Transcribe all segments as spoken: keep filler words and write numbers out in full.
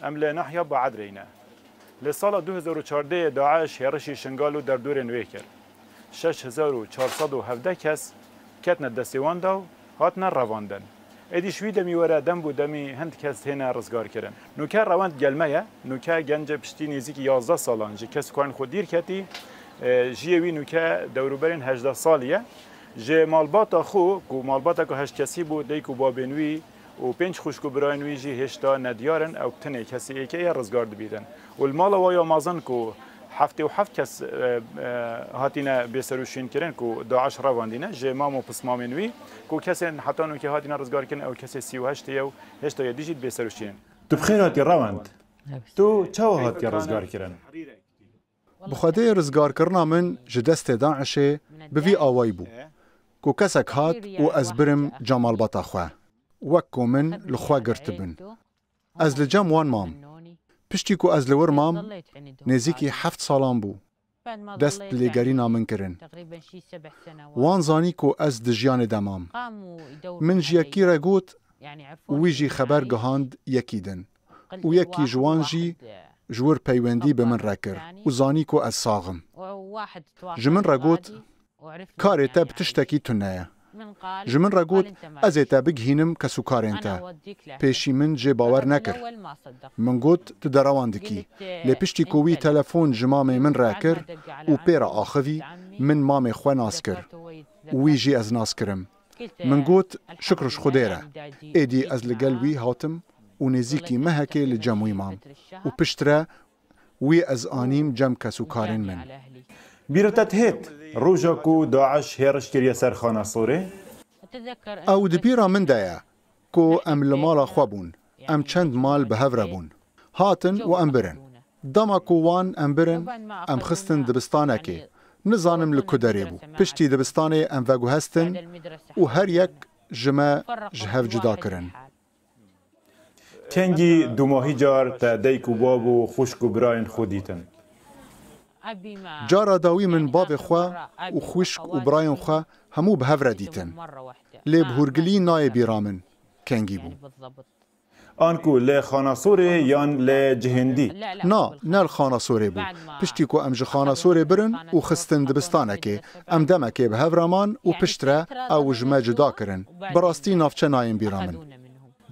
Em li nahiya Baedreyê ne. Li sala du hezar û çardeh DAIŞ hêrişî Şingal û derdorên wê kir. Şeş hezar û çar sed û hevdeh kes ketine destê wan de û hatine revandin. Êdî ji wî demî were dem bo demî hin kes têne rizgarkirin. Nûke rewend gel me ye. Nûke gence piştî nêzîkî yazdeh salan ji kes û karên xwe dîr ketî, e, jiyê wî nûke dewrûberên hejdeh salî ye. Ji malbata xwe ku malbateke heşt kesî bû, dayik û babên wî û pênc xwişk û birayên wî jî hêşta nediyar in, ew tenê kesê êkê ye rizgar dibîtin. Û li mala wa ya mezin ku heftê û heft kes, e, e, hatine bêserûşînkirin ku DAIŞ revandîne, ji mam û pismamên wî ku kesên heta nûkê hatine rizgarkirin, ew kesê sî û heşt ye û hêşta yedî jî bêserûşîn in. Tu bi xêr hatî rewand. Tu çawa hatiye rizgarkirin? Bi Xwedê rizgarkirina min ji destê DAIŞê bi vî awayî bû ku kesek hat û ez birim cem malbata xwe, wek ku min li xwe girtibin. Ez li cem wan mam. Piştî ku ez li wir mam, nêzîkî heft salan bû. Dest bi lêgerîna min kirin. Wan zanî ku ez di jiyanê de mam. Min ji yekî re got, û wî jî xeber gihand yekî din. Û yekî ji wan jî ji wir peywendî bi min re kir û zanî ku ez sax im. Ji min re got, karê te bi tiştekî tune ye. Ji min re got, ez ê te bigihînim kesûkarên te. Pêşî min jê bawer nekir. Min got, tu derewan dikî. Lê piştî ku wî telefon ji mamê min re kir û pê re axivî, min mamê xwe nas kir. Û wî jî ez nas kirim. Min got, şikir ji Xwedê re. Êdî ez li gel wî hatim û nêzîkî mehekê li cem wî mam. Û piştre wî ez anîm cem kesûkarên min. Bîra te dihêt roja ku DAIŞ hêriş kiriye ser Xana Sorê? Ew di bîra min de ye ku em li mala xwe bûn. Em çend mal bi hev re bûn. Hatin û em birin. Dema ku wan em birin, em xistin dibistanekê. Nizanim li ku derê bû. Piştî dibistanê em veguhestin û her yek ji me ji hev cuda kirin. Kengî dumahî car te dayik û bab û xwişk û birayên xwe dîtin? Cara dawî min bavê xwe û xwişk û birayên xwe hemû bi hev re dîtin. Lê bi hûrgilî nayê bîra min kengî bû. Anku li Xana Sorê yan li cihên dî? Na, ne li Xana Sorê bû. Piştî ku em ji Xana Sorê birin û xistin dibistanekê, em demekê bi hev re man û piştre ew ji me cuda kirin. Bi rastî navçe nayên bîra min.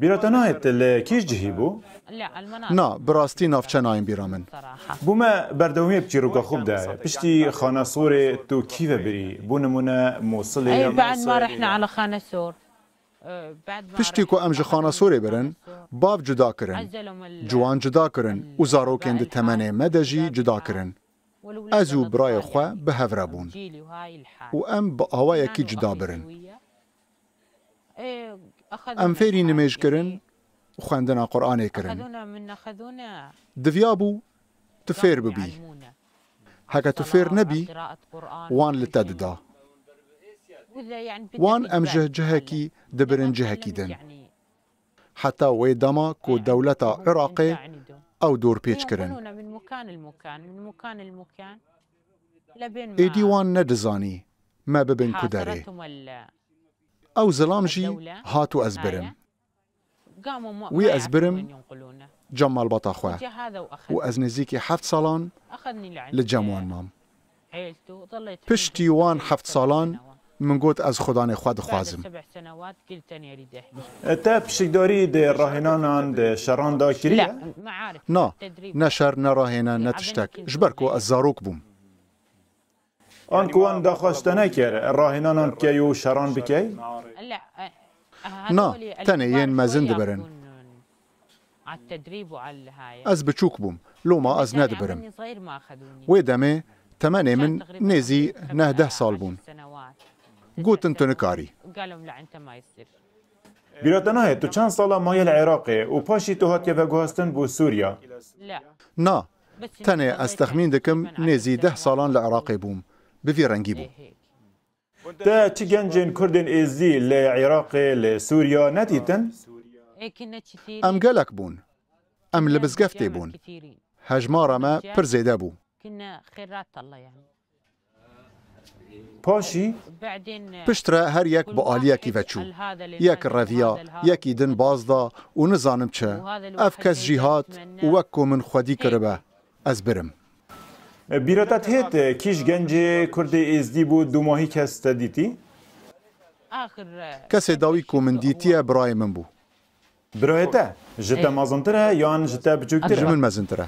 Bîra te nayêt li kîj cihî bû? Na, bi rastî navçe nayên bîra min. Bo me berdewamiyê bi çîroka xwe bide. Piştî Xana Sorê tu kî ve birî? Bo nimûne Mosilê ya Mosilê. Piştî ku em ji Xana Sorê birin, bav cuda kirin. Ciwan cuda kirin û zarokên di temenê me de jî cuda kirin. Ez û birayê xwe bi hev re bûn. Û em bi awayekî cuda birin. Em fêrî nimêj kirin û xwendina Quranê kirin. Diviyabû tu fêr bibî. Heke tu fêr nebî, wan li te dida. Wan em ji cihekî dibirin cihekî din. Heta wê dema ku dewleta Iraqê ew dorpêç kirin. Êdî wan nedizanî me bibin ku derê. Ew zilam jî hat û ez birim. Wî ez birim cem malbata xwe û ez nêzîkî heft salan li cem wan mam. Piştî wan heft salan min got ez xudanê xwe dixwazim. Te pişikdarî di rahênanan di şeran de kiriye? Na, ne şer, ne rahêne, ne tiştek. Ji ber ku ez zarok bûm. An ku wan daxwaz te nekir, rahênanan bikey û şeran bikey? Na, tenê yên mezin dibirin. Ez biçûk bûm, loma ez nedibirim. Wê demê temenê min nêzî neh deh sal bûn. Gotin tu nikarî. Bîra te nayê tu çend sala maye li Iraqê û paşî tu hatiye veguhastin bo Sûriya? Na, tenê ez texmîn dikim nêzî deh salan li Iraqê bûm. Bi vî rengî bû. Te çi gencên Kurdên Êzidî li Iraqê, li Sûriya nedîtin? Em gelek bûn. Em li Mizgeftê bûn. Hejmara me pir zêde bû. Paşî, piştre her yek bi aliyekî ve çû. Yek reviya, yekî din baz da û nizanim çi. Ev kes jî hat û wek ku min xwedî kiribe, ez birim. Bîra te dihêt, kîj gencê Kurdê Êzdî bû, dûmahî kes te dîtî? Kesê dawî ku min dîtiye birayê min bû. Birayê te ji te mezintir e yan ji te biçûktir e? Ji min mezintir e.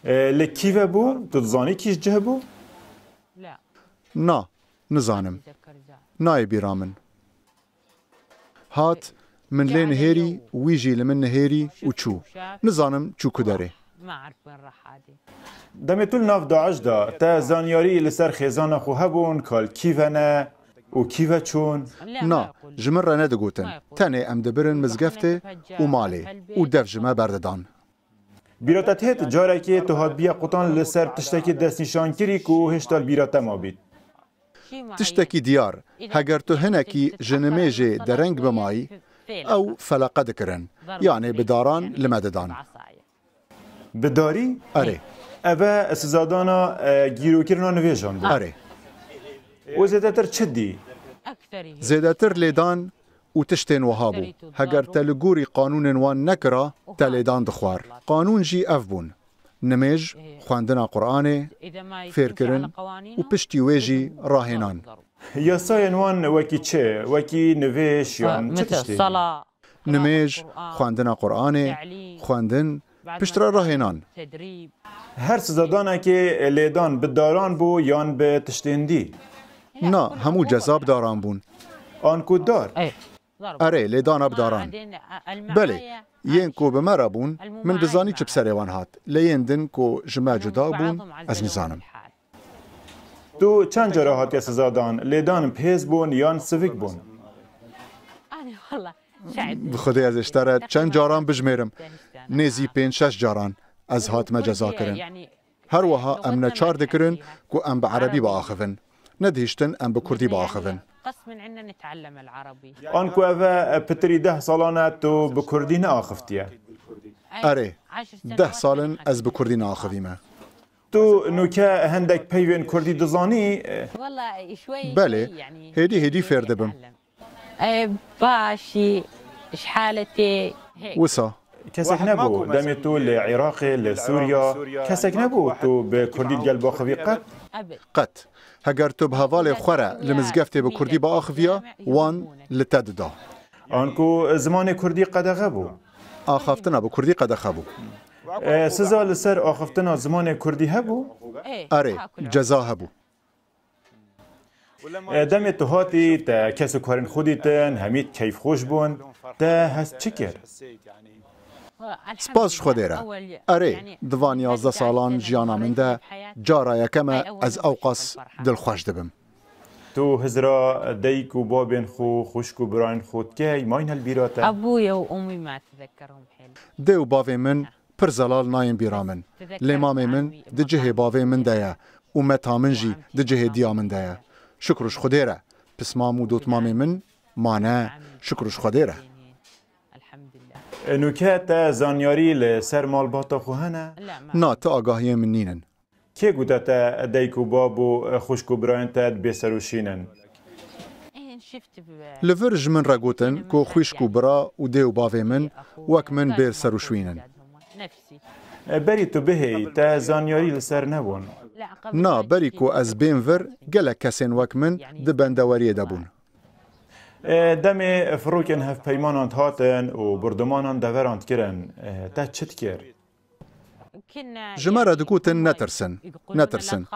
E, li kî ve bû? Tu dizanî kîj cih bû? Na, nizanim. Nayê bîra min. Hat, min lê nihêrî, wî jî li min nihêrî û çû. Nizanim çû ku derê. Demê tu li nav DAIŞ de, te zanyarî li ser xêzana xwe hebûn, ka li kî ve ne û kî ve çûn? Na, ji min re nedigotin. Tenê em dibirin mizgeftê û malê û dev ji me berdidan. Bîra te dihêt, carekê tu hatbiye qutan li ser tiştekî destnîşankirî ku hêşta li bîra te mabît? Tiştekî diyar, heger tu hinekî ji nimêjê dereng bimayî, ew feleqe dikirin, yanê bi daran li me didan. Bi darî? Erê. Ev e sizadana, e, gîrokirina nivêjan bû? Erê. Û zêdetir çi dî? Zêdetir lêdan û tiştên wiha bû. Heger te li gorî qanûnên wan nekira, te lêdan dixwar. Qanûn jî ev bûn: nimêj, xwendina Quranê, fêrkirin û piştî wê jî rahênan. Yasayên wan wekî çi? Wekî nivêj yan çi tiştê? Nimêj, xwendina Quranê, xwendin, piştre rahênan. Her sizadanekê lêdan bi daran bû yan bi tiştên dî? Na, hemû ceza bi daran bûn. Anku dar? Erê, lêdana bi daran. Belê, yên ku bi me re bûn, min dizanî çi bi serê wan hat. Lê yên din ku ji me cuda bûn, ez nizanim. Tu çend cara hatiye sizadan? Lêdan pêz bûn yan sivik bûn? Bi Xwedê ez ê ji te re çend caran bijmêrim. Nêzî pênc şeş caran ez hatime ceza kirin. Her wiha em neçar dikirin ku em bi erebî biaxivin. Nedihiştin em bi kurdî biaxivin. Anku ev e pitirî deh salan e tu bi kurdî neaxiftiye? Erê, deh sal in ez bi kurdî neaxivîme. Tu nûke hendek peyvên kurdî dizanî? Belê, hêdî hêdî fêr dibim. E, başî, ji haletê. Wisa. Kesek nebû demê tu li Iraqê, li Sûriya, kesek nebû tu bi kurdî digel biaxivî qet? Qet. Heger tu bi hevalê xwe re li mizgeftê bi kurdî biaxiviya, wan li te dida. Anku zimanê kurdî qedexe bû? Axaftina bi kurdî qedexe bû. E, siza li ser axiftina zimanê kurdî hebû? Erê, ceza hebû. E, demê tu hatî, te kes û karên xwe dîtin, hemî keyfxweş bûn, te hest çi kir? Spas ji Xwedê re. Erê, di van yazdeh salan jiyana min de cara yekem e ez ewqas dilxweş dibim. Tu hizra dayik û babên xwe, xwişk û birayên xwe dikey, mayne li bîra te? أبويا وأمي ما أتذكرهم حيل. Dê û bavê min pir zelal nayên bîra min. Lê mamê min di cihê bavê min de ye û meta min jî di cihê diya min de ye. Şikir ji Xwedê re, pismam û dotmamê min mane. Şikir ji Xwedê re. E, nûke te zanyarî li ser malbata xwe hene? Na, ti agahiyên min nînin. Kê gote te dayik û bab û xwişk û birayên te di bêserûşîn in? Li vir ji min re gotin ku xwişk û bira û dê û bavê min wek min bêr serûşwîn in. E, berî tu bihêyî, te zanyarî li ser nebûn? Na, berî ku ez bêm vir, gelek kesên wek min di bendeweriyê de bûn. E, demê firokên hevpeymanan dihatin û bordimanan deveran dikirin, e, te çi dikir? Ji me re digotin netirsin, netirsin.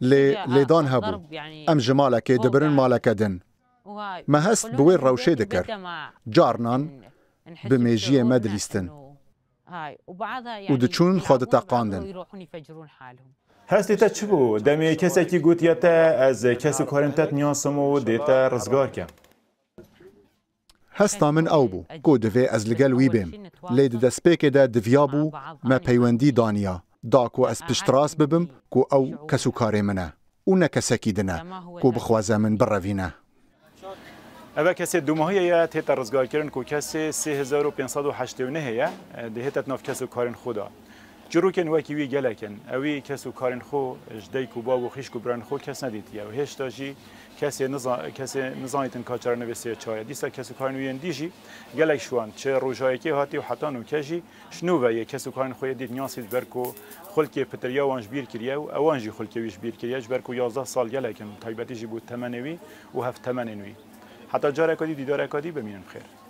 Lê lêdan hebû. Em ji malekê dibirin maleke din. Me hest bi wê rewşê dikir. Carnan bi mêjiyê me dilîstin. Û diçûn xwe diteqandin. Hestê te çi bû? Demê kesekî gotiye te, ez kes û karên te diniyasim û dê te rizgar kem. Hesta min ew bû ku divê ez li gel wî bêm. Lê di destpêkê de diviyabû me peywendî daniya, da ku ez piştrast bibim ku ew kes û karê min e û ne kesekî din e ku bixwaze min birevîne. Ev e kesê dûmahiyê ye tête rizgarkirin ku kesê sê hezar û pênc sed û heştê û nehê ye, dihête di nav kes û karên xwe de. Çirokên wekî wî gelek in. Ewî kes û karên xwe ji dayik û bav û xîşk û birayên xwe kes nedîtiye û hêşta jî kesê niza-, kesê nizanîtin ka çarenivîsê çaye. Dîsa kes û karên wî yên dî jî gelek şiwan. Çi roja yekê hatî û heta nûke jî ji nû ve yê kes û karên xwe yê dît, niyasît, ji ber ku xulkê pitiriya wan ji bîr kiriye û ewan jî xulkê wî ji bîr kiriye, ji ber ku yazdeh sal gelek in, taybetî jî bo temenê wî û hevtemenên wî. Heta careka dî, dîdareka dî, bimînin bi xêr.